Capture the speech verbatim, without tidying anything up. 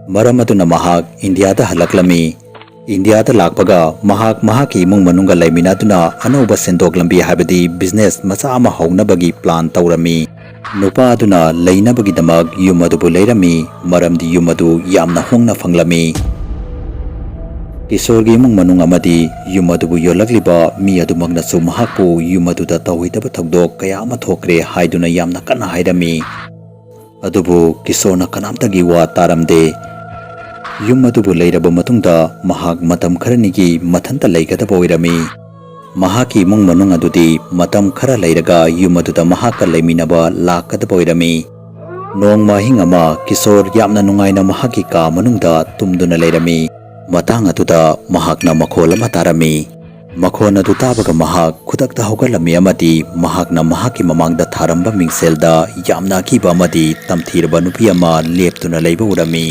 ꯃꯔꯝ ꯑꯗꯨꯅ ꯃꯍꯥꯛ ꯏꯟꯗꯤꯌꯥꯗ ꯍꯜꯂꯛꯂꯝꯃꯤ꯫ ꯏꯟꯗꯤꯌꯥꯗ ꯂꯥꯛꯄꯒ ꯃꯍꯥꯛ ꯃꯍꯥꯛꯀꯤ ꯏꯃꯨꯡ ꯃꯅꯨꯡꯒ ꯂꯩꯃꯤꯟꯅꯗꯨꯅ ꯑꯅꯧꯕ ꯁꯦꯟꯊꯣꯛ ꯂꯝꯕꯤ, ꯍꯥꯏꯕꯗꯤ ꯕꯤꯖꯤꯅꯦꯁ ꯃꯆꯥ ꯑꯃ ꯍꯧꯅꯕꯒꯤ ꯄ꯭ꯂꯥꯟ ꯇꯧꯔꯝꯃꯤ꯫ ꯅꯨꯄꯥ ꯑꯗꯨꯅ ꯂꯩꯅꯕꯒꯤꯗꯃꯛ ꯌꯨꯝ ꯑꯗꯨꯕꯨ ꯂꯩꯔꯝꯃꯤ, ꯃꯔꯝꯗꯤ ꯌꯨꯝ ꯑꯗꯨ ꯌꯥꯝꯅ ꯍꯣꯡꯅ ꯐꯪꯂꯝꯃꯤ꯫ ꯀꯤꯁꯣꯔꯒꯤ ꯏꯃꯨꯡ ꯃꯅꯨꯡ ꯑꯃꯗꯤ ꯌꯨꯝ ꯑꯗꯨꯕꯨ ꯌꯣꯜꯂꯛꯂꯤꯕ ꯃꯤ ꯑꯗꯨꯃꯛꯅꯁꯨ ꯃꯍꯥꯛꯄꯨ ꯌꯨꯝ ꯑꯗꯨꯗ ꯇꯧꯍꯩꯗꯕ ꯊꯧꯗꯣꯛ ꯀꯌꯥ ꯑꯃ ꯊꯣꯛꯈ꯭ꯔꯦ ꯍꯥꯏꯗꯨꯅ ꯌꯥꯝꯅ ꯀꯟꯅ ꯍꯥꯏꯔꯝꯃꯤ꯫ ꯑꯗꯨꯕꯨ ꯀꯤꯁꯣꯔꯅ ꯀꯅꯥꯝꯇꯒꯤ ꯋꯥ ꯇꯥꯔꯝꯗꯦ꯫ ꯌꯨꯝ ꯑꯗꯨꯕꯨ ꯂꯩꯔꯕ ꯃꯇꯨꯡꯗ ꯃꯍꯥꯛ ꯃꯇꯝ ꯈꯔꯅꯤꯒꯤ ꯃꯊꯟꯇ ꯂꯩꯒꯗꯕ ꯑꯣꯏꯔꯝꯃꯤ꯫ ꯃꯍꯥꯛꯀꯤ ꯏꯃꯨꯡ ꯃꯅꯨꯡ ꯑꯗꯨꯗꯤ ꯃꯇꯝ ꯈꯔ ꯂꯩꯔꯒ ꯌꯨꯝ ꯑꯗꯨꯗ ꯃꯍꯥꯛꯀ ꯂꯩꯃꯤꯟꯅꯕ ꯂꯥꯛꯀꯗꯕ ꯑꯣꯏꯔꯝꯃꯤ꯫ ꯅꯣꯡꯃ ꯑꯍꯤꯡ ꯑꯃ ꯀꯤꯁꯣꯔ ꯌꯥꯝꯅ ꯅꯨꯡꯉꯥꯏꯅ ꯃꯍꯥꯛꯀꯤ ꯀꯥ ꯃꯅꯨꯡꯗ ꯇꯨꯝꯗꯨꯅ ꯂꯩꯔꯝꯃꯤ꯫ ꯃꯇꯥꯡ ꯑꯗꯨꯗ ꯃꯍꯥꯛꯅ ꯃꯈꯣꯜ ꯑꯃ ꯇꯥꯔꯝꯃꯤ꯫ ꯃꯈꯣꯟ ꯑꯗꯨ ꯇꯥꯕꯒ ꯃꯍꯥꯛ ꯈꯨꯗꯛꯇ ꯍꯧꯒꯠꯂꯝꯃꯤ ꯑꯃꯗꯤ ꯃꯍꯥꯛꯅ ꯃꯍꯥꯛꯀꯤ ꯃꯃꯥꯡꯗ ꯊꯥꯔꯝꯕ ꯃꯤꯡꯁꯦꯜꯗ ꯌꯥꯝꯅ ꯑꯀꯤꯕ ꯑꯃꯗꯤ ꯇꯝꯊꯤꯔꯕ ꯅꯨꯄꯤ ꯑꯃ ꯂꯦꯞꯇꯨꯅ ꯂꯩꯕ ꯎꯔꯝꯃꯤ꯫